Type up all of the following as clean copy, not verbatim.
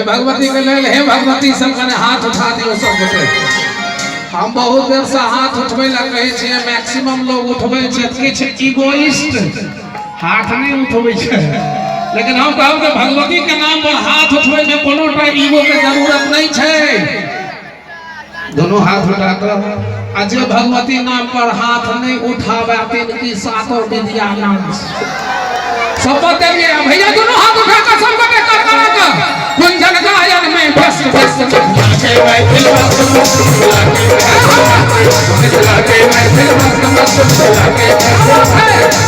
भगवती के लेल हे भगवती सब कने हाथ उठा दियौ सब गोटे। हम बहुत देर से हाथ उठबै ला कहै छियै, मैक्सिमम लोग उठबै छै, किछु इगोइस्ट हाथ नहीं उठबै छै। लेकिन हम कहब कि भगवती के नाम पर हाथ उठबै में कोनो टा ईगो के जरूरत नहीं छै। दोनों हाथ उठा कर आ जे भगवती नाम पर हाथ नहीं उठावे तिनकी सातों विद्या नाम शपथ देलिए भैया। दोनों हाथ उठा कर सब गोटे कर कर कर कुंजन गायन में बस बस मिथिला के मैथिल मस्त मस्त, मिथिला के मैथिल मस्त मस्त, मिथिला के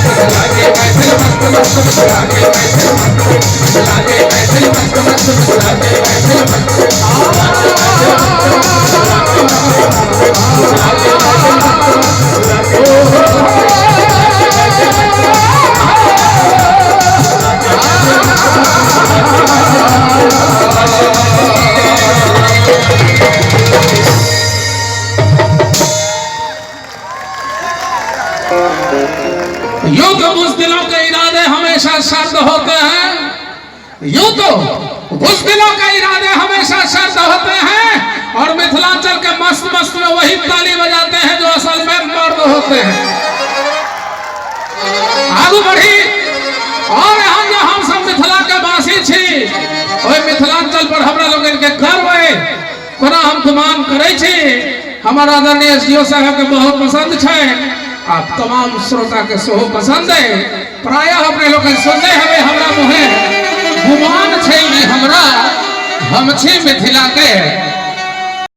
मिथिला के मैथिल मस्त मस्त, मिथिला के मैथिल मस्त, मिथिला के मैथिल मस्त मस्त, मिथिला के मैथिल मस्त। यूं तो बुज़दिलों के इरादे हमेशा सर्द होते हैं, यूं तो बुज़दिलों के इरादे हमेशा सर्द होते हैं, और मिथिलांचल के मस्त मस्त में वही ताली बजाते हैं जो असल में मर्द होते हैं। आगू बढ़ी और यहाँ जो हम सब मिथिला के वासी छी, ओहि मिथिलांचल पर हमरा लोगन के गर्व है। कोना हम गुमान करै छी, हमारा आदरणीय एस डी ओ साहब के बहुत पसंद छै आ तमाम श्रोता के सेहो पसंद है। प्रायः अपने लोग सुनने हवे हमरा मुहे गुमान छै ई हमरा, हम छी मिथिला के।